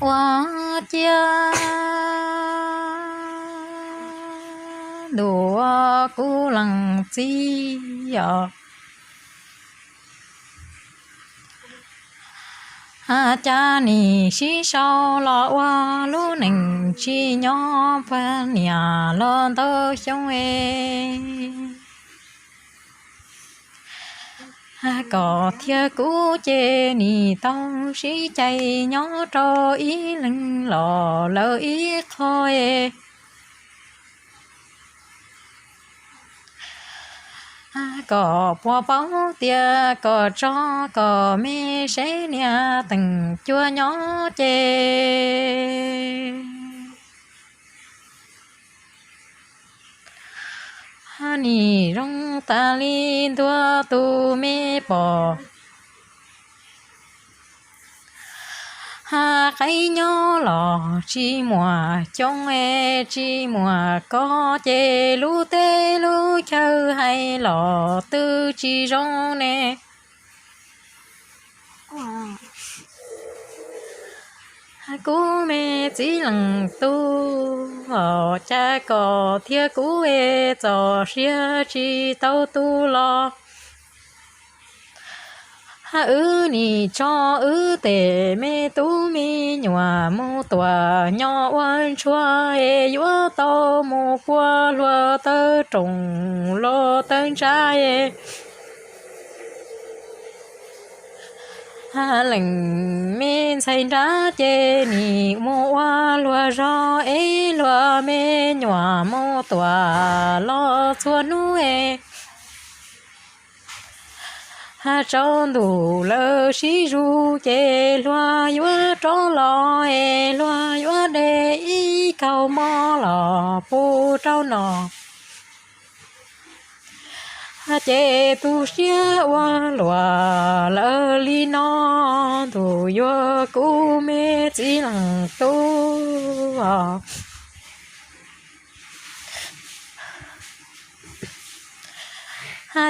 ua ciav ntuj kuv leej txiv os. Cas nim sib sau los ua lub neej tsis nyob, poj niam los ntau xyoo es kom thiab kuv ces nim tau sib cais nyob rau ib leeg los lawm ib qho es kom puas paub tias kom tso kom me seb niam teem cua nyob ces nim zoo tas li ntua tus me pom. Qaib nyob los tsis muaj coob es tsis muaj koj ces lub teb lub chaw hais los twb tsis zoo ne. Kuv me txiv leej tub, cas kom thiab kuv es txom siab tsis tau tu los. Wb nim tso wb tej me tub me nyuam mus tuam nyo ua ntsuag es yuav tau mus pua hlua tawb roos los tawb ntsa es leej me ntxhais nrab ces nim mus ua luag zog es luag me nyuam mus tuam los txhua hnub es tsaus ntuj lawm sib zug ces luag yuav rov los es luag yuav de ib kaug mov los pub rau noj. Ces tu siab ua luaj lawm li no, ntuj yuav kuv me txiv leej tub.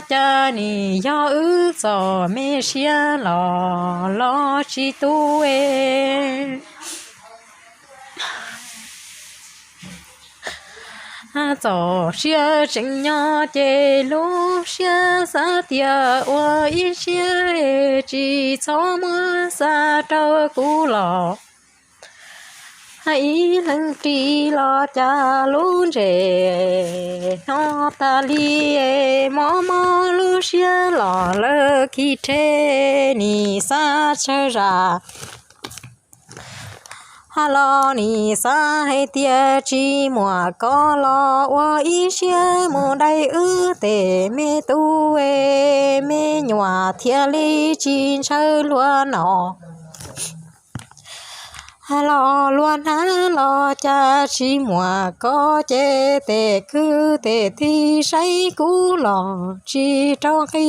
Cas nim yog wb txom me siab los los tsis tu es txom siab tseem nyob ces lub siab xav tias ua ib siab es tsis txhob muab xa rau kuv los. Ib leeg ris los cas lub ntsej no tas li, mob mob lub siab los lawm khi rhe nim xav tsawg zam. Los nim xav hais tias tsis muaj koj los ua ib siab mus dai wb tej me tub me nyuam thiaj li tsis ntshaw luag no. Los luag hnab los cas tsis muaj koj ces tej kwv tej tij saib kuv los tsis rau qi.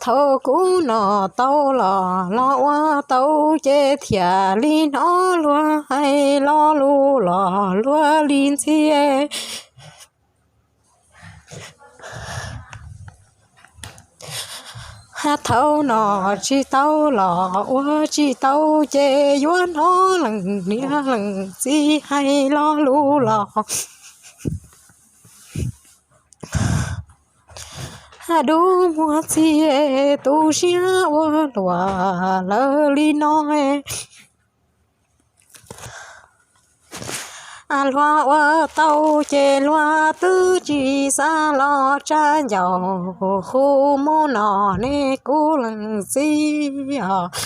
Thaum kuv noj tau los los ua tau ces thiaj li hnov luag hais lo lus los luag li ntxhi. Thaum noj tsis tau los ua tsis tau ces yuav hnov leej niam leej txiv hais lo lus los dub muag txia, tu siab ua luaj lawm li no. Luag ua tau ces luag twb tsis xav los tsa ncaus hu mus no ne kuv leej txiv os.